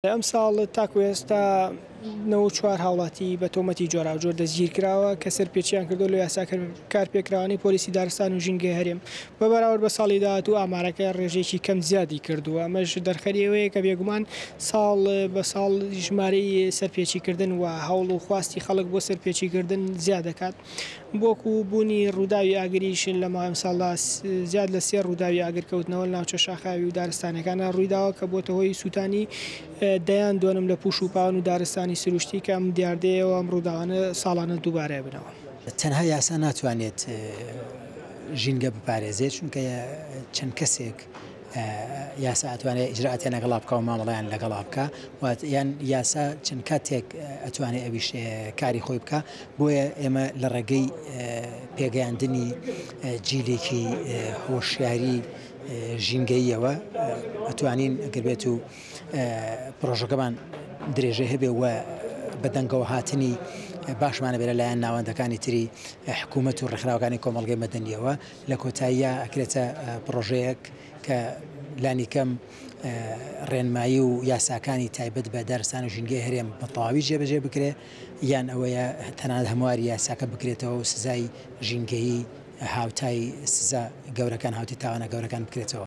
ئەمساڵ تاکو ئێستا 94 هاوڵاتی بە تۆمەتی جۆراوجۆر دەستگیرکراوە کە سەرپێچیان کردووە لە یاسا کارپێکراوانەی پۆلیسی دارستان و ژینگەی هەرێم. بە بەراورد بە ساڵی داهاتوو ئامارەکە ڕێژەیەکی کەم زیادی کردووە، ئەمەش دەرخەری ئەوەیە کە بێگومان ساڵ بە ساڵ ژمارەی سەرپێچیکردن و هەوڵ و خواستی خەڵک بۆ سەرپێچیکردن زیاد دەکات. وەکو بوونی ڕووداوی ئاگریش لە ماوەی ئەمساڵدا زیاد لە سێ ڕووداوی ئاگرکەوتنەوە لە ناوچە شاخاوی و دارستانەکاندا ڕوویداوە کە بۆتە هۆی سووتانی دەیان دۆنم لە پوش و پاوان و دارستانی سروشتی کە ئەم دیاردەیە و ئەم ڕووداوانە ساڵانە دووبارە بنەوە. تەنها یاسا ناتوانێت ژینگە بپارێزێت، چونکە چەند کەسێک یاسا ئەتوانێت ئیجرائاتیان لەگەڵا بکا و مامەڵەیان لەگەڵا بکا و یان یاسا چەند کاتێک ئەتوانێت ئەویش کاری خۆی بکا بۆیە ئێمە لە ڕێگەی پێگەیاندنی جیلێکی هۆشیاری ژینگەییەوە ئەتوانین ئەگەر بێت و پرۆژەکەمان درێژەی هەبێ و بەدەنگەوە هاتنی باشمانە بێ لەلایەن ناوەندەکانی تری حکوومەت و ڕێکخراوەکانی کۆمەڵگەی مەدەنیەوە لە کۆتاییا ئەکرێتە پڕۆژەیەک کە لانیکەم ڕێنمایی و یاساکانی تایبەت بە دارستان و ژینگەی هەرێم بە تەواوی جێبەجێ بکرێ یان ئەوەیە تەنانەت هەمواری یاساکە بکرێتەوە و سزای ژینگەیی هاوتای سزا گەورەکان هاوتی تاوانە گەورەکان بکرێتەوە.